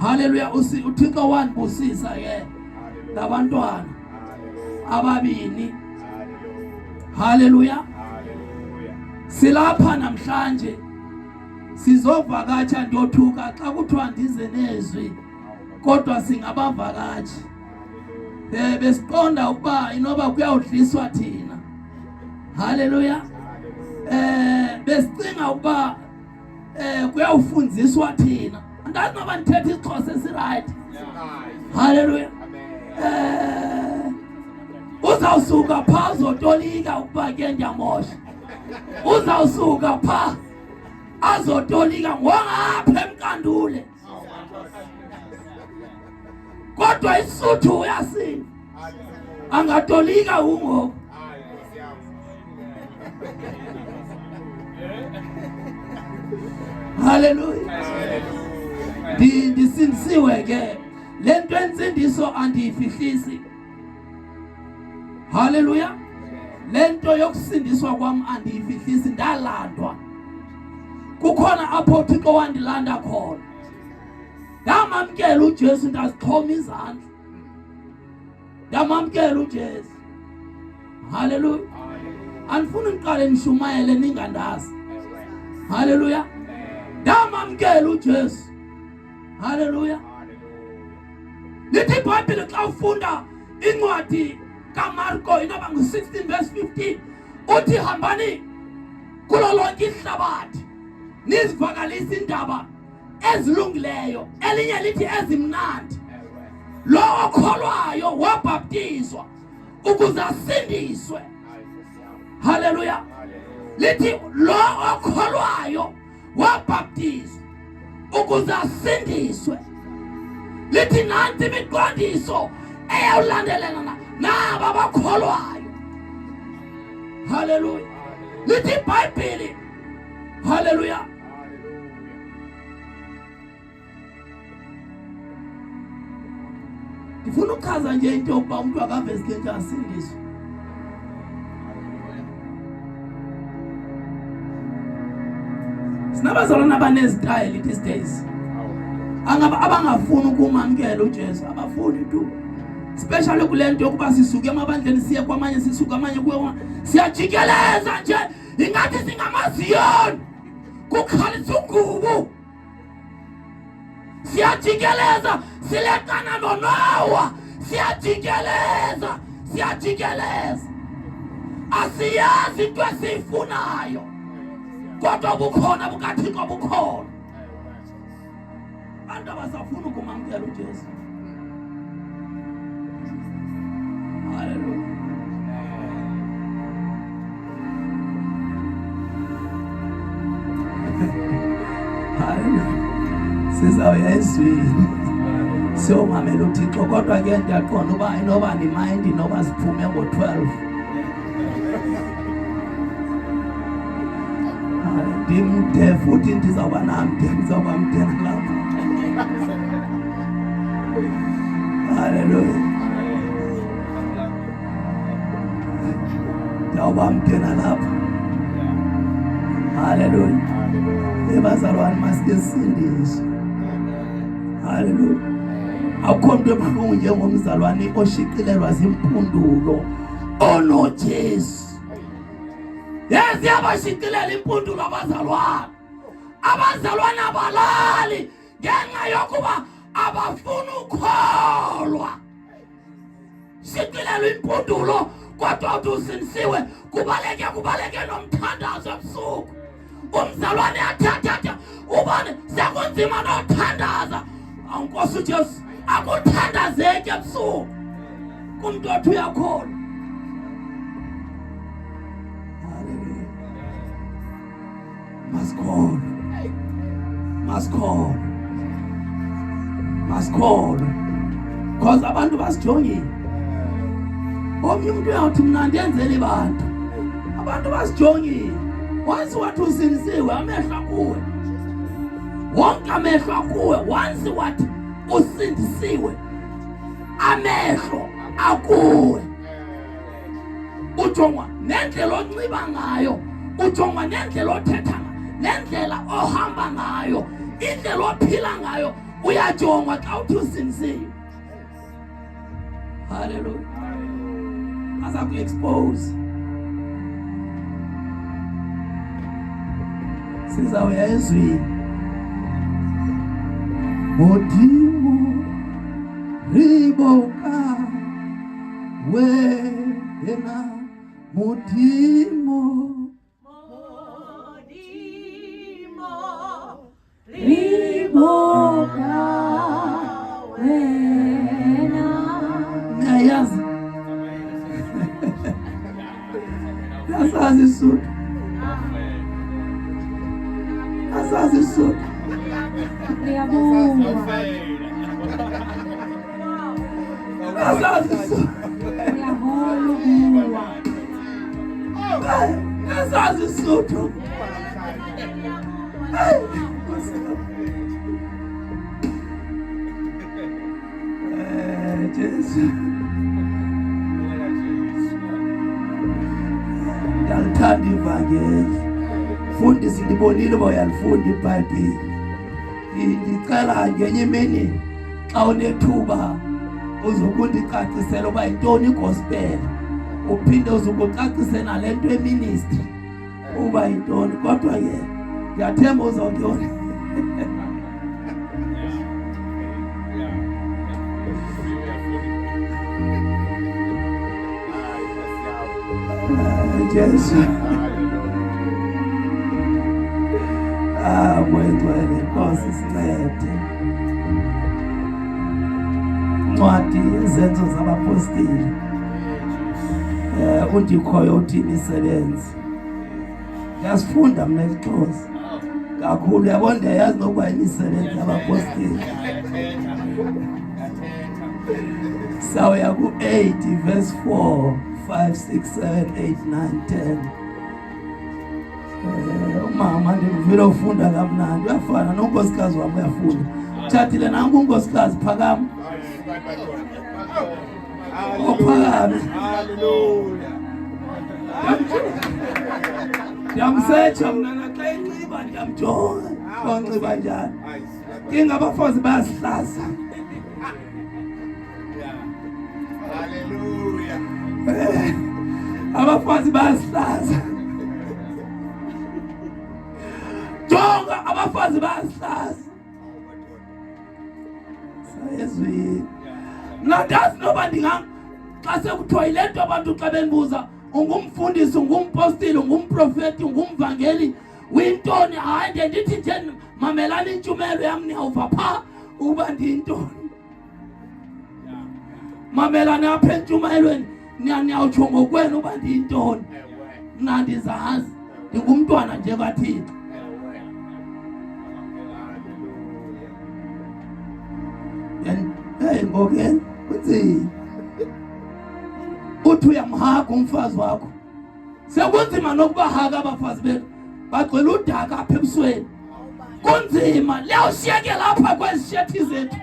Haleluya. UThixo wandibusisa ke nabantwana ababini. Haleluya. Silapha namhlanje sizovakatsha. Ndiyothuka xa kuthiwa ndize nezwi, kodwa singabavakatshi. Besiqonda ukuba inoba kuyawudliswa thina. Haleluya. Besicinga ukuba kuyawufundziswa thina. Andazi noba ndithetha isiXhosa esirayithi. Haleluya. Uzawusuka phaa uzotolika ukuba ke ndiyamosha. Uzawusuka phaa azotolika ngongapha emkandule, kodwa isuthu uyasini angatolika ungoku. Haleluya. Ndisindisiwe ke. Le nto entsindiso andiyifihlisi. Haleluya. Le nto yokusindiswa kwam andiyifihlisi. Ndalandwa, kukhona apho uThixo wandilanda khona. Ndamamkela uJesu, ndazixhoma izandla, ndamamkela uJesu. Haleluya. Andifuni ndiqale ndishumayele ningandazi. Haleluya. Ndamamkela uJesu. Haleluya. Lithi iBhayibhile xa ufunda incwadi kaMarko inoba ngu-16 verse 15, uthi hambani kulo lonke ihlabathi nizivakalise iindaba ezilungileyo, elinye lithi ezimnandi. Lo okholwayo wabhaptizwa ukuze asindiswe. Haleluya. Lithi lo okholwayo wabhaptizwa ukuze asindiswe. Lithi nanti imiqondiso eyawulandelelana naba bakholwayo. Haleluya. Lithi iBhayibhili. Haleluya. Ndifuna ukuchaza nje into yokuba umntu akavezi nje asindiswe. Sinabazalwana abanezitayile these days, angaba abangafuni ukumamkela uJesu, abafuni tu, especially kule nto yokuba sisuke emabandleni siye kwamanye, sisuke amanye kuye, siyajikeleza nje ingathi singamaziyoni, kukhalisa ungubu, siyajikeleza, sileqana noNowa, siyajikeleza, siyajikeleza, asiyazi into esiyifunayo, kodwa bukhona bukaThixo bukhona. Abantu abasafuni ukumamkela uJesu. Haleluya. Haleluya. Sizawuya ezwini siyomamela uThixo, kodwa ke ndiyaqonda uba inoba nimayindi noba siphume ngo-12. Ndimde futhi ndizawuba namde, ndizawuba mde nalapho. Haleluya. Ndizawuba mde nalapho. Haleluya. Ebazalwane, masike sisindiswe. Haleluya. Akukho nto ebuhlungu njengomzalwane oshiqilelwa zimpundulo onoJesu. Yezi yabashiqilela impundulo abazalwane. Abazalwane abalali ngenxa yokuba abafuni ukholwa. Shiqilelwa impundulo, kodwa uthi usindisiwe, kubaleke kubaleke nomthandazo ebusuku. Umzalwane athathatha ubone sekunzima nothandaza. Nkosi uJesu, akuthandazeki ebusuku kumntu othi uyakholwa. Haleluya. Masikholwe, masikholwe, masikholwe, cause abantu basijongile. Omnye umuntu uyawuthi mna ndenzele bantu, abantu basijongile. Once wathi usindisiwe, amehlo akuwe wonke, amehlo akuwe. Once wathi usindisiwe, amehlo akuwe, ujongwa nendlela onxiba ngayo, ujongwa nendlela othetha, nendlela ohamba ngayo. Indlela ophila ngayo uyajongwa xa uthi usindisiwe. Haleluya. Aza ku-expose. Sizawuya ezwini. Modimo riboka wena Modimo Niyayazi Nasazi isuthu Nasazi isuthu Ngiyabonga. Nasazi isuthu Ngiyahola ukuwa. Nasazi isuthu Jesu. Ndiyalithanda ivangeli. Fundisi ndibonile uba uyalifunda iBhayibhile. Ndicela ngenye imini xa unethuba uzokundicacisela uba yintoni igospel. Uphinde uzukucacise nale nto eministry. Uba yintoni kodwa ke ndiyathemba uzawuntoni. Jesu. Ah, Moya Ngcwele, Nkosi sincede. Incwadi yezenzo zabapostile. Eh undikhoyo uthi imisebenzi. Ndiyasifunda mna isiXhosa kakhulu yabo ndiyayazi nokuba imisebenzi yabapostile. Sawuya ku-8 verse 4, 5, 6, 7, 8, 9, 10. Eh, umama ndimvile ufunda kamnandi uyafana nonkosikazi wam uyafunda. Tshatile nanku unkosikazi phakama. Ophakame. Hallelujah. Ndiyamsetsha mna naxa enxiba ndiyamjonga onxiba njani. Ingabafazi bayasihlaza. Hallelujah. Abafazi bayasihlaza. Jonga abafazi bayasihlaza. Sayezwini. Mna ndazi noba ndinga xa sekuthiwa yile nto abantu xa bendibuza ungumfundisi, ungumpostile, ungumprofeti, ungumvangeli, uyintoni? Hayi, ndiye ndithi nje mamelani intshumelo yam niyawuva phaa uba ndiyintoni. Mamelani apha entshumayelweni niyawutsho ngokwenu uba ndiyintoni. Mna ndizazi ndingumntwana nje kaThixo. Hey ngoku kunzima. Uthi uyamhaga umfazi wakho. Sekunzima nokubahaka abafazi bethu. Bagcwele udaka apha ebusweni. Kunzima liyawushiyekela apha kwezi shethi zethu.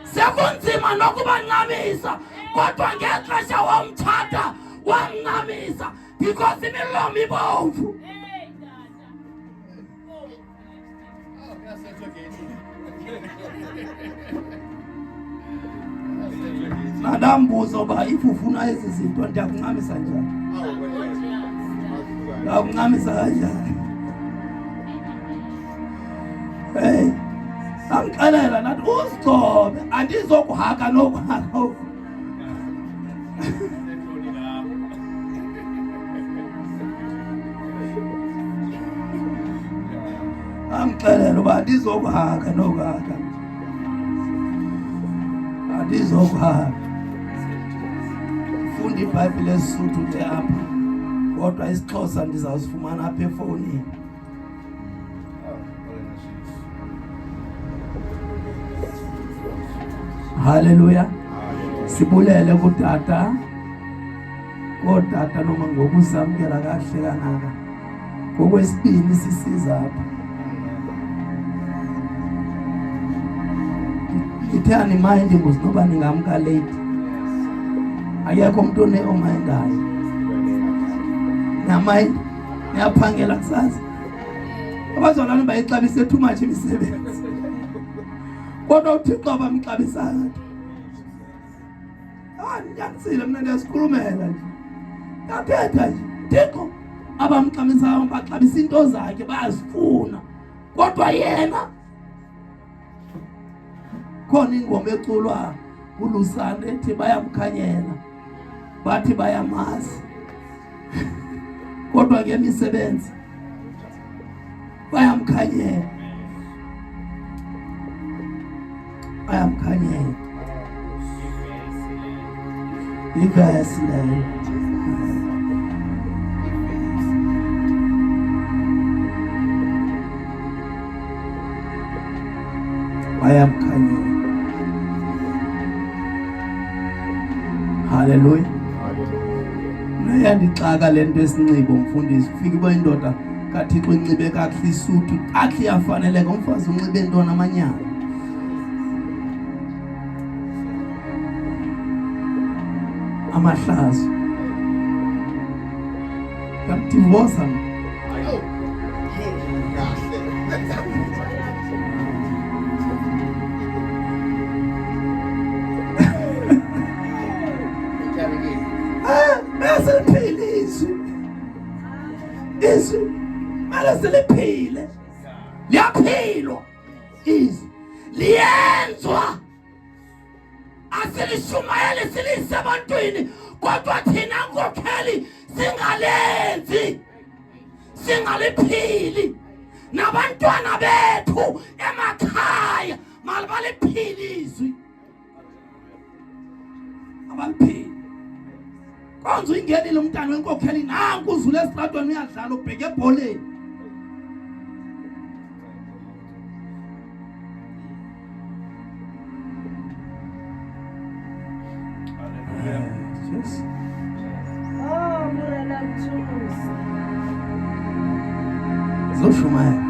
Sekunzima nokubancamisa kodwa ngexesha wamtshata wamncamisa because imilomo ibomvu. Ndambuza uba if ufuna ezi zinto ndiyakuncamisa njani? Ndiyakuncamisa kanjani? Hey, amxelela nathi uzigcobe andizokuhaka nokuhaka. Amxelela uba andizokuhaka nokuhaka. Andizokuhaka. Funda iBhayibhile esiSuthu ke apha. Kodwa isiXhosa ndizawusifumana apha efowunini. Haleluya. Sibulele kutata. Kootata noma ngokusamkela kakuhle kangaka. Ngokwesibini sisiza apha. Ithe animayindi mos noba ningamka late. Akekho umuntu omayindayo. Niyamayinda? Niyaphangela kusasa? Abazalwane bayixabise too much imisebenzi. Kodwa uThixo abamxabisanga. Ah, ndinyanisile mna ndiyazikhulumela nje. Ndiyathetha nje. Thixo abamxabisayo baxabisa into zakhe bayazifuna. Kodwa yena khona ingoma eculwa kulusana ethi bayamkhanyela bathi bayamazi kodwa ke imisebenzi bayamkhanyela bayamkhanyela ivesi leyo bayamkhanyela haleluya iyandixaka le nto esinxibo mfundisi ufike uba indoda kathixo inxibe kakuhle isuti kakuhle iyafaneleka umfazi unxibe ntona amanyala amahlazo ndamdivosa mna Seliphile izwi. Izwi mele seliphile. Liyaphilwa izwi. Liyenzwa. Asilishumayeli silise ebantwini kodwa thina nkokheli singalenzi. Singaliphili. Nabantwana bethu emakhaya malibaliphile izwi. Abaliphili. Konze uyingenile umntana wenkokheli nanku uzula esitratweni uyadlala ubheke ebholeni. Yes. Oh, Morena nthuse. Zoshumayela.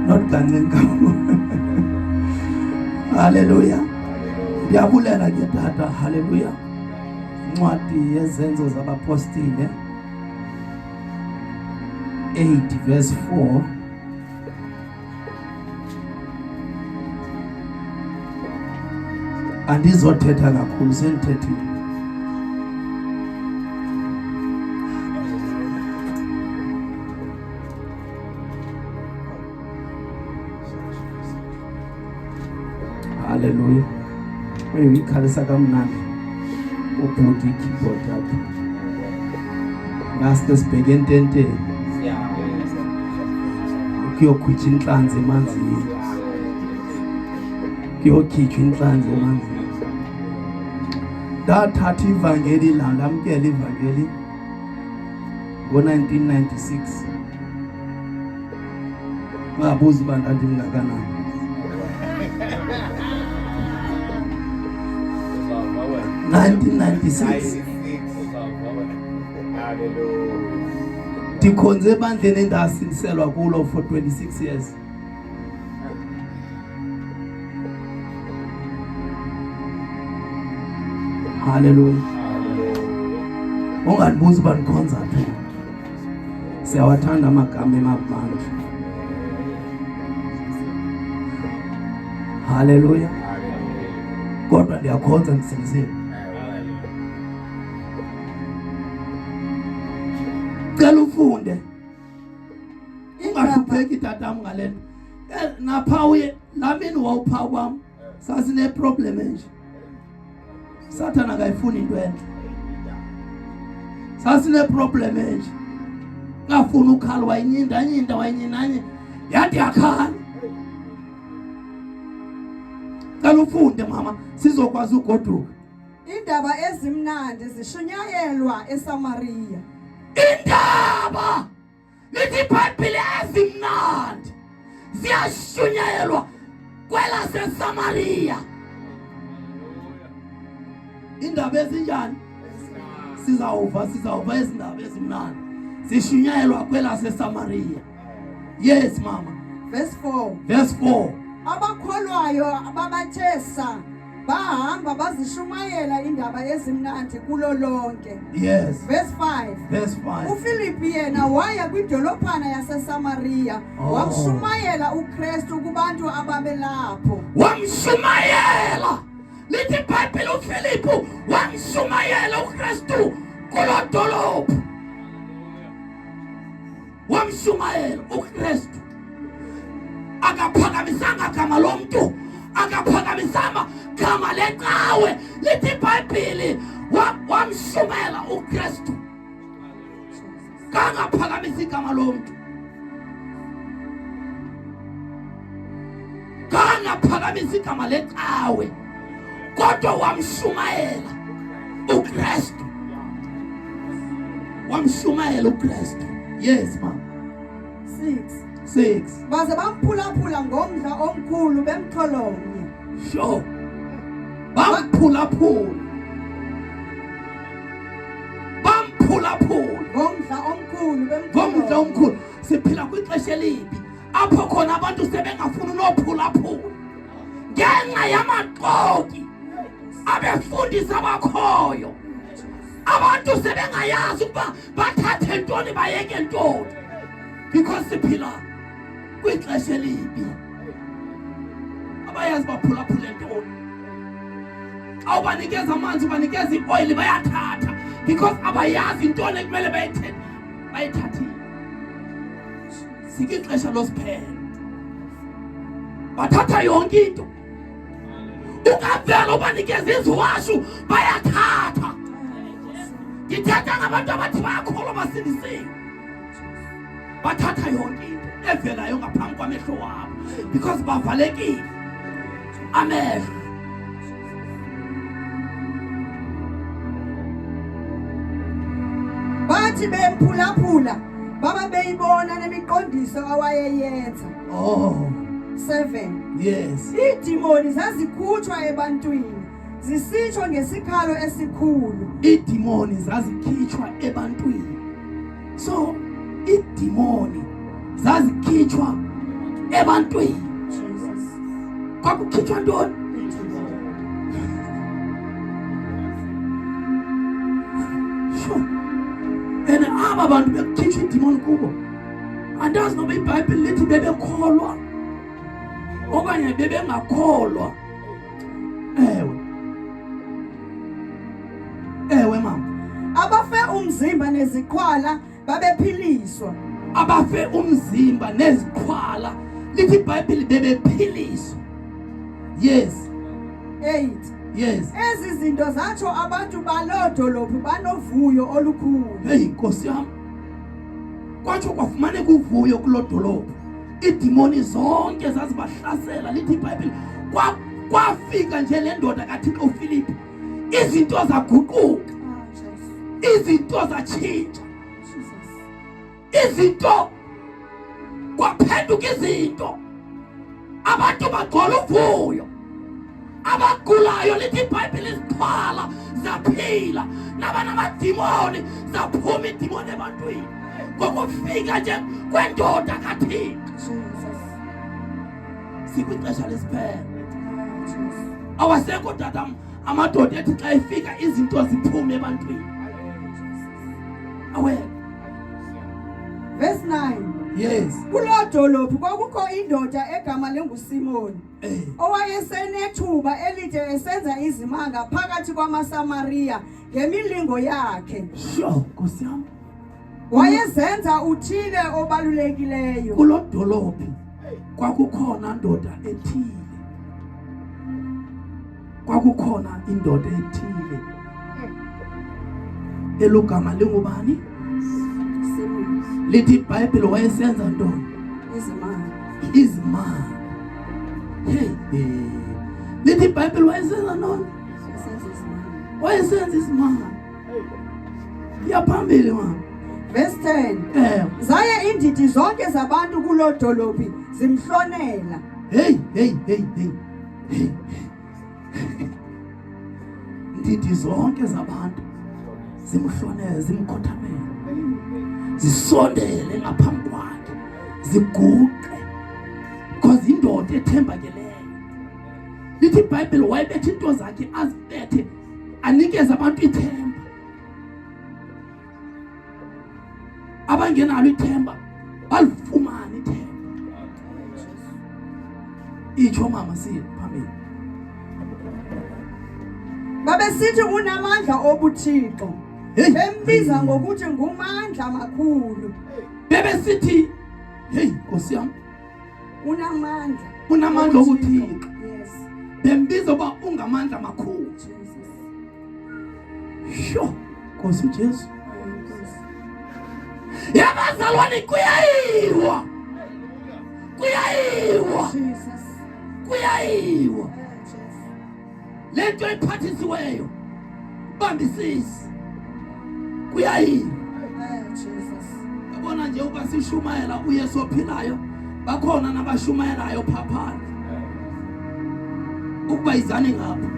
Not kancinci kakhulu. Haleluya. Ndiyabulela ke tata. Haleluya. Incwadi yezenzo zabapostile 8 verse 4. Andizothetha kakhulu sendithethile. Haleluya. Uye ikhalisa kamnandi ubhuti i-keyboard apha. Ngaske sibheke ententeni. Kuyokhwitsha intlanzi emanzini. Kuyokhitshwa intlanzi emanzini. Ndathatha ivangeli la ndamkela ivangeli ngo-1996. Ungabuzi uba ndandimngakanani. 1996 ndikhonze ebandleni endasindiselwa kulo for 26 years. Haleluya. Ungandibuzi uba ndikhonza phi. Siyawathanda amagama emabandla. Haleluya. Kodwa ndiyakhonza ndisindisiwe. Cela ufunde. Ungahlupheki tatam ngale nto. Napha uye laa mini wawupha kwam sasineproblem enje. Sathana akayifuni into entle. Sasineproblem enje. Ngafuna ukhala wayinyinda nyinda wayinyinanye yade yakhala. Cela ufunde mama sizokwazi ugoduka. Indaba ezimnandi zishunyayelwa eSamariya. Indaba lithi iBhayibhile ezimnandi ziyashunyayelwa kwelaseSamariya. Indaba ezinjani? Sizawuva sizawuva izindaba ezimnandi zishunyayelwa kwelaseSamariya. Yes mama. Verse 4. Verse 4. Abakholwayo babathe sa Bahamba bazishumayela indaba ezimnandi kulo lonke. Yes. Verse 5. Verse 5. UFilipi yena waya kwidolophana yaseSamariya Oh. wamshumayela uKristu kubantu ababelapho. Wamshumayela. Lithi iBhayibhile uFilipu wamshumayela uKristu kuloo dolophu. Wamshumayela uKristu. Akaphakamisanga gama lomntu, akaphakamisanga gama lecawe. Lithi iBhayibhile wamshumayela uKristu. Kangaphakamisi igama lomntu. Kangaphakamisi igama lecawe. Kodwa wamshumayela uKristu. Wamshumayela uKristu. Yes, ma'am. 6. 6. Baze bamphulaphula ngomdla omkhulu bemxholomnye. Sure. Bamphulaphula. Bamphulaphula. Ngomdla omkhulu Ngomdla bemxholomnye. omkhulu. Siphila kwixesha elibi apho khona abantu sebengafuni unophulaphula ngenxa yamaxoki abefundisi abakhoyo. Abantu sebengayazi ukuba bathathe ntoni bayeke ntoni because siphila kwixesha elibi. Abayazi baphulaphule ntoni. Xa ubanikeza amanzi, ubanikeza ioyili, bayathatha because abayazi intoni ekumele bayithathile. Sikwixesha losiphelo. Bathatha yonke into. Ungavela ubanikeza iziwashu, bayathatha. Ndithetha ngabantu abathi bayakholwa basindisiwe. Bathatha yonke into evelayo ngaphambi kwamehlo wabo because bavalekile amehlo. Bathi bemphulaphula baba beyibona nemiqondiso awayeyenza. Oh. 7. Yes. Iidimoni zazikhutshwa ebantwini zisitsho ngesikhalo esikhulu. Iidimoni zazikhitshwa ebantwini. So iidimoni zazikhitshwa ebantwini. Jesus. Kwakukhitshwa ntoni? Sure. And aba bantu bekukhitshwa iidimoni kubo. Andazi noba iBhayibhile lithi bebekholwa okanye bebengakholwa. Ewe. Ewe mama. Abafe umzimba neziqhwala babephiliswa. Abafe umzimba neziqhwala lithi iBhayibhile bebephiliswa. Yes. 8. Yes. Ezi zinto zatsho abantu baloo dolophu banovuyo olukhulu. Hey Nkosi yam. Kwatsho kwafumaneka uvuyo kuloo dolophu. Iidimoni zonke zazibahlasela lithi iBhayibhile. Kwafika nje le ndoda kaThixo uFilipi. Izinto zaguquka. Izinto zatshintsha. Izinto kwaphenduka izinto. Abantu bagcola uvuyo. Abagulayo lithi iBhayibhile iziqhwala zaphila. Nabanamadimoni zaphuma idimoni ebantwini. Ngokufika nje kwendoda kaThixo. Sikwixesha lesiphelo. Awasekho tata amadoda ethi xa efika izinto ziphume ebantwini. Awekho. Verse 9. Yes. Kuloo dolophu kwakukho indoda egama linguSimoni. Owayesenethuba elide esenza izimanga phakathi kwamaSamariya ngemilingo yakhe. Sure, Nkosi yam. Wayezenza uthile obalulekileyo. Kuloo dolophu kwakukhona ndoda ethile. Kwakukhona indoda ethile. Elugama lingubani? Simoni. Lithi iBhayibhile wayesenza ntoni? Izimanga. Izimanga. Hey, lithi iBhayibhile wayesenza ntoni? Wayesenza izimanga. Wayesenza izimanga. Iyaphambili mama. Verse 10. Zaye indidi zonke zabantu kuloo dolophi zimhlonela. Hey, hey, hey, hey. Hey. Ndidi zonke zabantu zimhlonele, zimkhothamele, zisondele ngaphambi kwakhe, ziguqe, because indoda ethembakeleyo. Lithi iBhayibhile wayebetha into zakhe azibethe anikeze abantu ithemba. Abangenalo ithemba balifumane ithemba. Itsho mama siye phambili. Babesithi unamandla obuthixo. Bembiza ngokuthi ngumandla makhulu. Bebesithi hey Nkosi yam unamandla. Unamandla obuthixo. Yes. Bembiza uba ungamandla makhulu. Jesus. Sho Nkosi uJesu. Yabazalwane kuyayiwa. Kuyayiwa. Jesus. Kuyayiwa. Le nto iphathisiweyo bambisisi. Kuyayiwa. Jesus. Yabona nje uba sishumayela uYesu ophilayo bakhona nabashumayelayo pha phandle. Ukuba izani ngapha.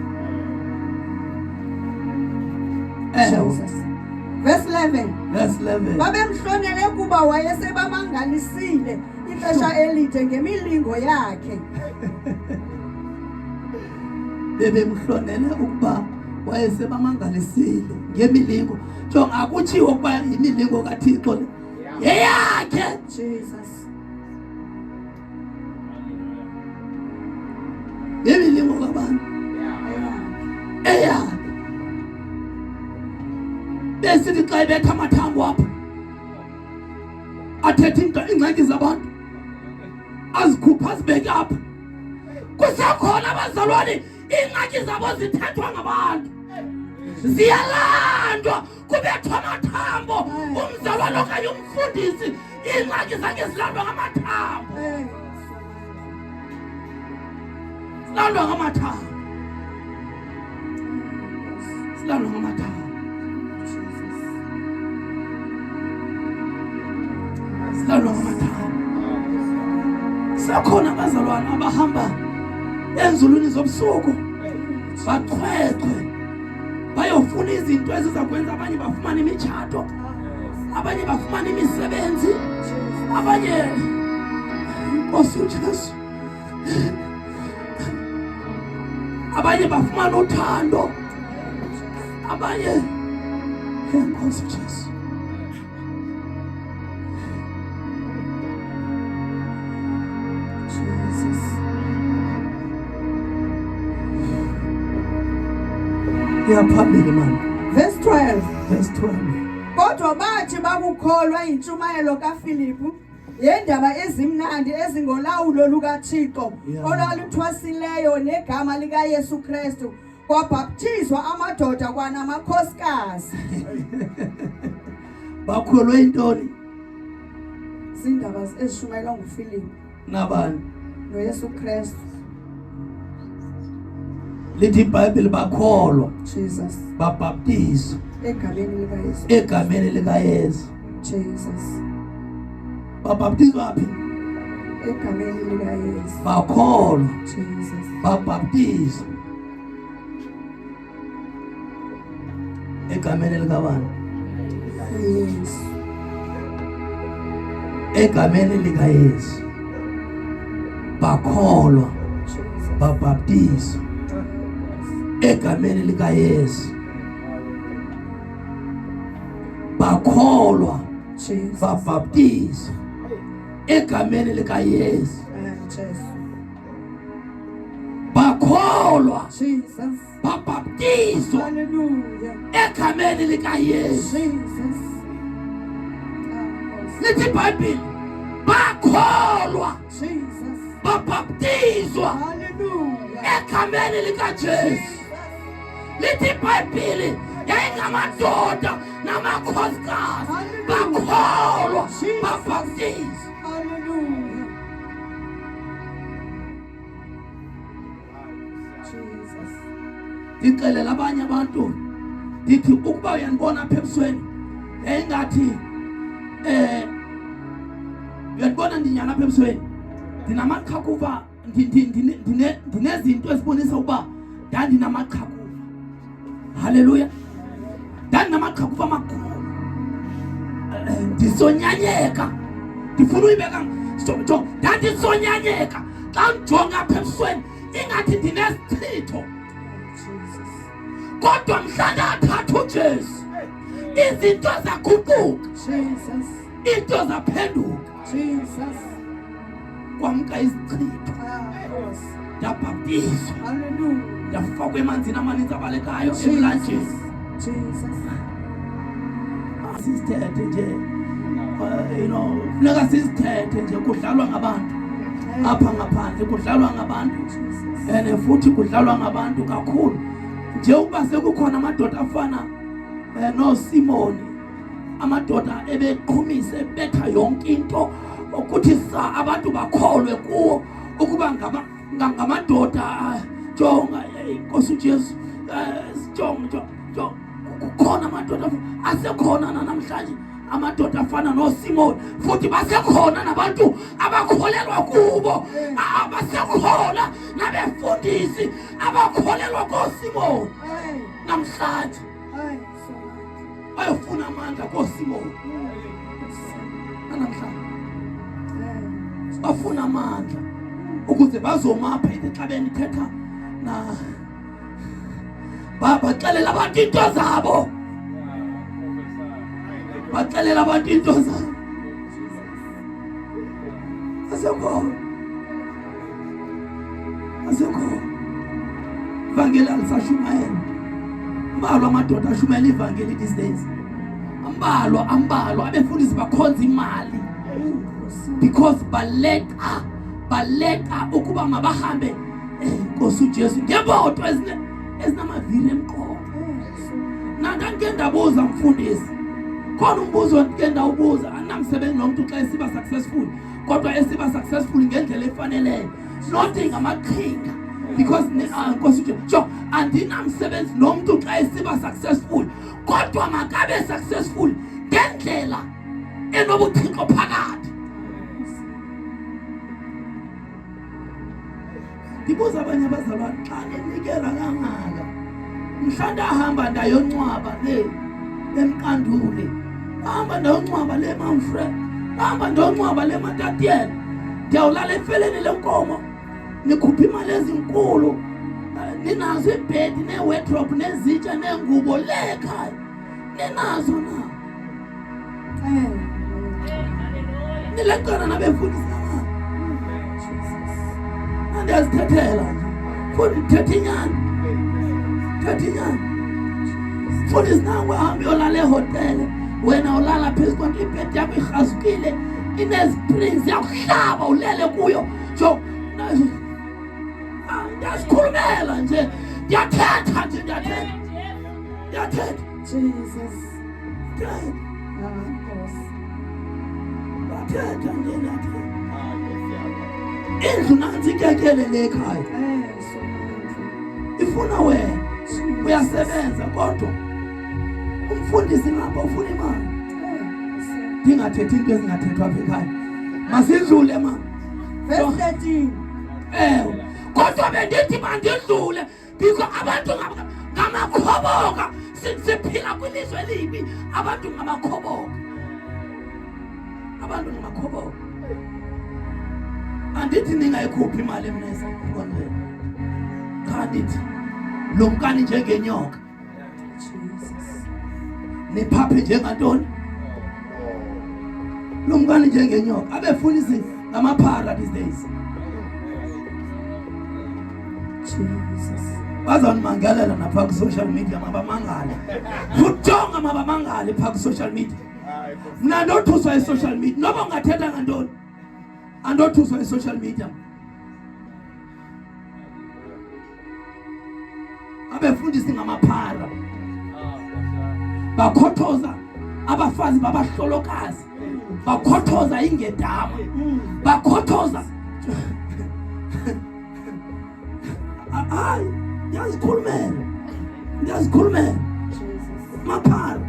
Jesus. Verse 11. Verse 11. Babemhlonele kuba wayesebamangalisile ixesha elide ngemilingo yakhe. Bebemhlonele ukuba wayesebamangalisile ngemilingo. Jonga akutshiwo ukuba yimilingo kaThixo le. Yeyakhe. Jesus. Yemilingo kabantu. Eyakhe. Besithi xa ebetha amathambo apha athethe into iingxaki zabantu azikhupha azibeke apha. Kusekhona abazalwane iingxaki zabo zithethwa ngabantu, ziyalandwa kubethwa amathambo. Umzalwane okanye umfundisi iingxaki zakhe zilandwa ngamathambo, zilandwa ngamathambo, zilandwa ngamathambo, zilandwa ngamathambo. Sekhona abazalwane abahamba enzulwini zobusuku bachwechwe bayofuna izinto eziza kwenza abanye bafumane imitshato, abanye bafumane imisebenzi, abanye Nkosi uJesu, abanye bafumane uthando, abanye Nkosi uJesu. Jesus. Iyaphambili mama. Verse 12. Verse 12. Kodwa bathi bakukholwa intshumayelo kaFilipu yendaba ezimnandi ezingolawulo lukaThixo olwaluthwasileyo negama likaYesu Kristu, kwabhaptizwa amadoda kwanamakhosikazi. Bakholwe intoni? Zindaba ezishumayelwa nguFilipu nabani? noYesu Kristu. Lithi iBhayibheli bakholwa, Jesus, babhaptizwa egameni likaYesu, egameni likaYesu. Jesus. Babhaptizwa phi? Egameni likaYesu. Bakholwa, Jesus, babhaptizwa egameni likabani? Yesu. Egameni likaYesu. Bakholwa, babhaptizwa egameni likaYesu. Bakholwa, babhaptizwa egameni likaYesu. Bakholwa, Jesus, babhaptizwa hallelujah, egameni likaYesu. Jesus. Lithi iBhayibheli bakholwa, Jesus, babhaptizwa hallelujah, egameni likaJesu. Lithi iBhayibheli yayingamadoda namakhosikazi, bakholwa, babhaptizwa. Hallelujah. Jesus. Ndixelela abanye abantu ndithi ukuba uyandibona apha ebusweni yayingathi uyandibona ndinyana apha ebusweni ndinamaqhakuva, ndinezinto ezibonisa ukuba ndandinamaqhakuva. Haleluya, ndandinamaqhakuva amakhulu. Ndisonyanyeka, ndifuna uyibeka, ndandisonyanyeka xa ndijonga apha ebusweni. Ingathi ndinesichitho, kodwa mhla ndathatha uJesu izinto zaguquka, into zaphenduka, kwamka izichitho, ndabhaptizwa, ndafakwa emanzini amaninzi abalekayo emlanjeni. Sizithethe nje, funeka sizithethe nje. Kudlalwa ngabantu apha ngaphandle, kudlalwa ngabantu, and futhi kudlalwa ngabantu kakhulu nje. Ukuba sekukhona amadoda afana noSimoni, amadoda ebeqhumise ebetha yonke into ukuthi sa abantu bakholwe kuwo ukuba ngamadoda. Jonga, Nkosi uJesu, jonga, jonga, kukhona amadoda asekhona namhlanje, amadoda afana noSimon, futhi basekhona nabantu abakholelwa kubo, basekhona nabefundisi abakholelwa koSimon namhlanje, bayofuna amandla koSimon namhlanje, bafuna amandla ukuze bazomapha. Ithi xa benithetha na baxelela abantu into zabo, baxelela abantu into zabo. Asekhona, asekhona. Ivangeli alisashumayela, ambalwa amadoda ashumayela ivangeli these days, ambalwa, ambalwa. Abefundisi bakhonza imali because baleqa ukuba mabahambe, Nkosi uJesu, ngemoto ezinamavili emqolo. Nandandike ndabuza mfundisi, khona umbuzo ndike ndawubuza. Andinamsebenzi nomntu xa esiba successful, kodwa esiba successful ngendlela efaneleyo, not ngamaqhinga, because Nkosi uJesu, jo, andinamsebenzi nomntu xa esiba successful, kodwa makabe successful ngendlela enobuthixo phakathi. Ndibuza abanye abazalwane, xa ninikela kangaka, mhla ndahamba ndayoncwaba le eMqandule, ndahamba ndayoncwaba le Mamfre, ndahamba ndayoncwaba le Matatiele, ndiyawulala efeleni lenkomo, nikhupha imali ezinkulu, ninazo iibhedi nee-wardrobe nezitsha neengubo le ekhaya, ninazo na? Nileqana nabefundisi kangaka. Andiyazithethela nje, futhi ndithetha inyani, thetha inyani. Mfundisi, nangu ahambe uyolala ehotele, wena ulala phezu kwanto, ibhedi yakho irhazukile, inezi-springs, yakuhlaba ulele kuyo. Jo, ndiyazikhulumela nje, ndiyathetha nje, ndiyathetha, ndiyathetha. Jesus. Ndiyathetha. Nkosi. Ndiyathetha nje, ndiyathetha. Indlu nantsi ikekele le ekhaya, ifuna wena uyasebenza, kodwa umfundisi ngapha ufuna imali. Ndingathethi into ezingathethwa apha ekhaya, masidlule ma. Verse 13. Ewe, kodwa bendithi mandidlule because abantu ngamakhoboka. Siphila kwilizwe elibi, abantu ngamakhoboka, abantu ngamakhoboka. Andithi ningayikhuphi imali mna esenkonzweni, cha, ndithi lumkani njengenyoka, Jesus. niphaphe njengantoni? Lumkani njengenyoka. Abefundisi ngamaphara these days. Jesus. Bazawunimangalela napha ku-social media, mabamangale, fujonga, mabamangale phaa ku-social media. Mna ndothuswa i-social media, noba ungathetha ngantoni, andothuswa i-social media. Abefundisi ngamaphara, bakhothoza abafazi babahlolokazi, bakhothoza ingedama, bakhothoza. Hayi, ndiyazikhulumela, ndiyazikhulumela. Jesus. Maphara.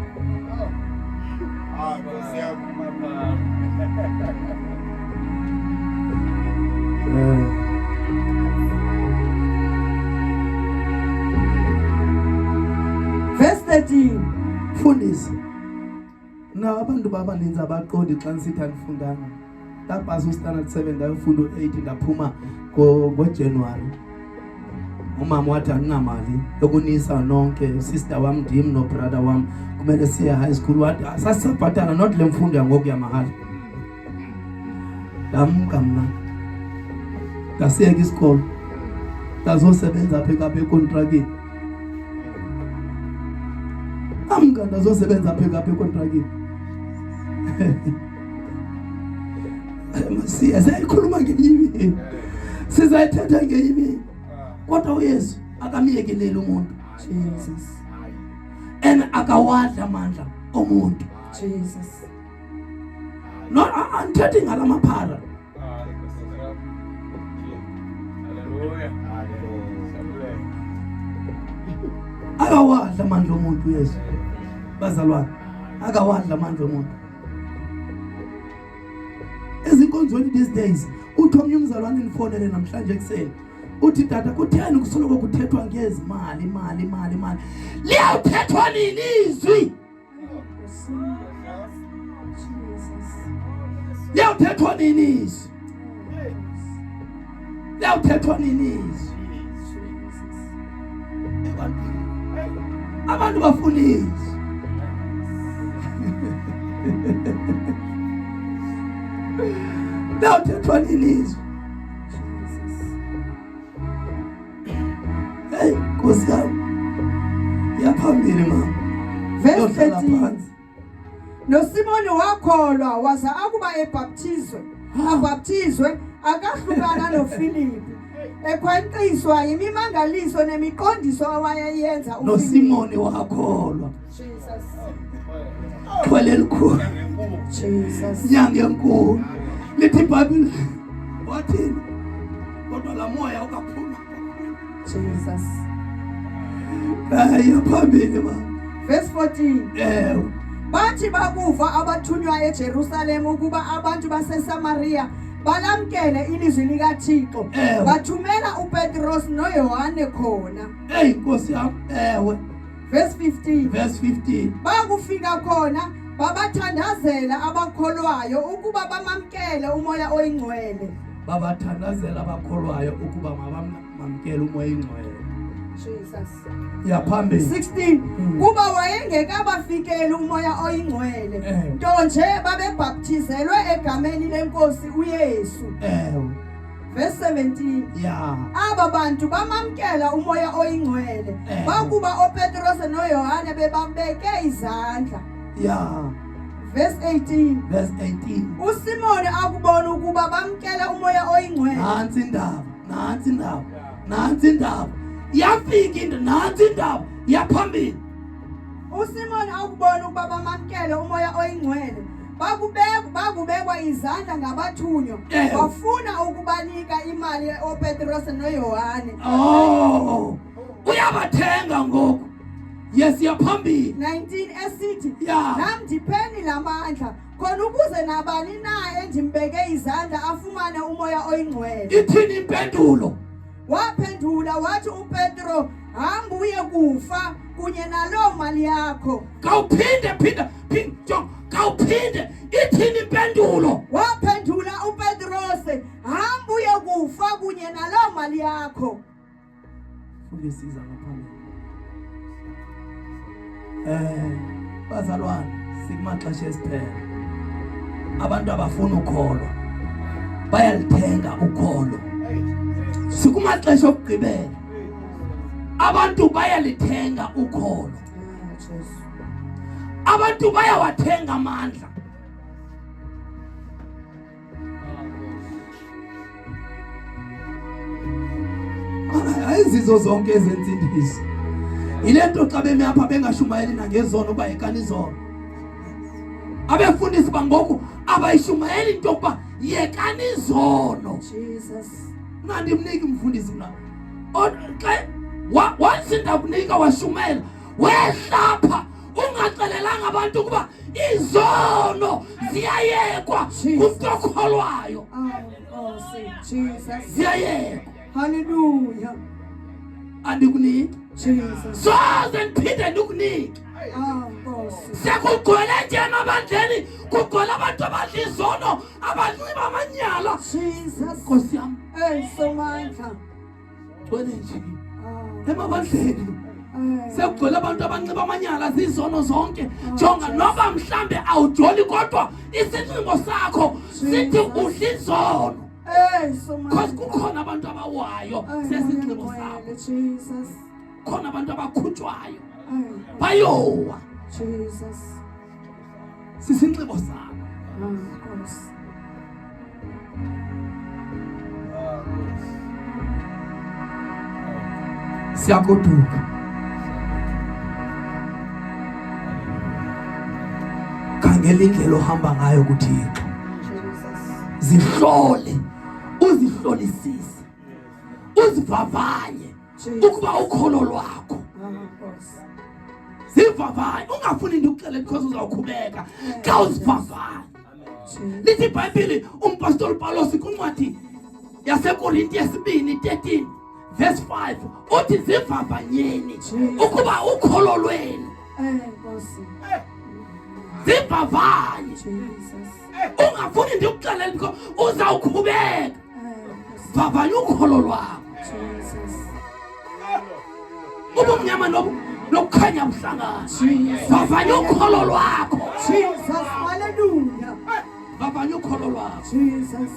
Ah, Nkosi yami. Verse 13. Mfundisi, na abantu babaninzi abaqondi xa ndisithi andifundanga. Ndapasa u-standard 7, ndayofunda u-8, ndaphuma ngoJanuwari. Umama wathi andinamali yokunisa nonke, sister wam ndim nobrother wam kumele siye high school. Wathi sasisabhatala not le mfundo yangoku yamahala. Ndamka mna ndasiyeka isikolo ndazosebenza apha eKapa ekontrakini. Amka ndazosebenza apha eKapa ekontrakini. Masiya siyayikhuluma ngenye imini, sizayithetha ngenye imini. Kodwa uYesu akamyekeleli umuntu. Jesus. And akawadla amandla omuntu. Jesus. No, andithethi ngala maphara. Akawadla amandla omuntu uYesu. Bazalwane, akawadla amandla omuntu. Ezinkonzweni these days uthi omnye umzalwane ndifonele namhlanje ekuseni uthi tata kutheni kusoloko kuthethwa ngezimali imali imali imali liyawuthethwa nini izwi liyawuthethwa nini izwi liyawuthethwa nini izwi ebantwini abantu bafuna izwi liyawuthethwa nini izwi Hey, Nkosi yami. Yaphambili mama. Verse 13. NoSimoni wakholwa waza akuba ebhaptizwe, abhaptizwe akahlukana noFilipi. Ekhwankqiswa yimimangaliso nemiqondiso awayeyenza uFilipi. NoSimoni wakholwa. Jesus. Xhwele elikhulu. Jesus. Nyanga enkulu. Lithi iBhayibhile wathini? Kodwa la moya ukaphuma. Jesus. Hayi phambili ma. Verse 14. Ewe. Bathi bakuva abathunywa eJerusalem ukuba abantu baseSamaria balamkele ilizwi likaThixo, Ewe. bathumela uPetros noYohane khona. Hey Nkosi yam, ewe. Verse 15. Verse 15. Bakufika khona babathandazela abakholwayo ukuba bamamkele umoya oyingcwele. Babathandazela abakholwayo ukuba mabamamkele umoya oyingcwele. Jesus. Yaphambili. 16 kuba wayengekabafikeli umoya oyingcwele Ewe. nto nje babebhaptizelwe egameni lenkosi uYesu. Ewe. Verse 17 Yeah. Aba bantu bamamkela umoya oyingcwele Ewe. bakuba oPetros noYohane bebabeke izandla. Yeah. Verse 18 Verse 18. uSimoni akubona ukuba bamkela umoya oyingcwele Nansi indaba, nansi indaba, nansi indaba. Yafika into, nansi indaba, yaphambili. uSimoni akubona ukuba bamamkele umoya oyingcwele bakubekwa bakubekwa izandla ngabathunywa Ewe. wafuna ukubanika imali oPetros noYohane Oh. Uyabathenga ngoku. Yes, yaphambili. 19 esithi Yeah. nam ndipheni lamandla khona ukuze nabani na endimbeke izandla afumane umoya oyingcwele Ithini impendulo? Waphendula wathi uPetro, hamba uye kufa kunye naloo mali yakho. Khawuphinde phinda phinda jonga khawuphinde ithini impendulo? Waphendula uPetrose, hamba uye kufa kunye naloo mali yakho. Fundisiza ngaphambili. Bazalwane sikumaxesha esiphela. Abantu abafuna ukholwa bayalithenga ukholo. Sikumaxesha okugqibela. Abantu bayalithenga ukholo. Abantu bayawathenga amandla. Ayizizo zonke ezensindiso. Yile nto xa bemi apha bengashumayeli nangezono uba yekani izono. Abefundisi bangoku abayishumayeli into yokuba yekani izono. Jesus. Mna ndimniki mfundisi mna. Xa once ndakunika washumayela wehlapha ungaxelelanga abantu ukuba izono ziyayekwa ngumntu okholwayo. Oh, Nkosi, Jesus. Ziyayekwa. Hallelujah. Andikuniki. Jesus. Soze ndiphinde ndikunike. Oh, Nkosi. Sekugcwele nje emabandleni kugcwele abantu abadla izono abanxiba amanyala. Jesus. Nkosi yam. Hey, Somandla. Gcwele nje. Emabandleni sekugcwele abantu abanxiba amanyala zizono zonke. Jonga noba mhlambe awujoli kodwa isinxibo sakho sithi udla izono. Because kukhona abantu abawayo sesinxibo sakho. Khona abantu abakhutshwayo bayowa. Jesus. Sisinxibo sakho. Siyagoduka. Khangela indlela ohamba ngayo kuThixo. Zihlole, uzihlolisise, uzivavanye ukuba ukholo lwakho. Zivavanye, ungafuni ndikuxelele because uzawukhubeka xa uzivavanye. Lithi iBhayibhile umpostoli Paulos kwincwadi yaseKorinte yesibini 13 verse 5 uthi zivavanyeni ukuba ukholo lwenu. Zivavanye. Ungafuni ndikuxelele because uzawukhubeka. Vavanya ukholo lwakho. Ubumnyama nokukhanya buhlangana. Vavanya ukholo lwakho. Jesus, hallelujah. Vavanya ukholo lwakho. Jesus.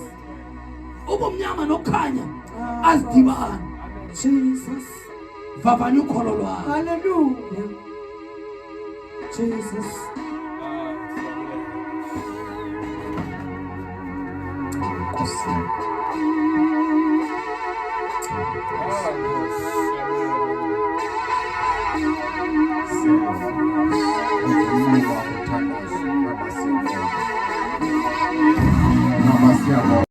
Ubumnyama nokukhanya azidibani. Jesus. Vavanya ukholo lwakho. Hallelujah. Jesus.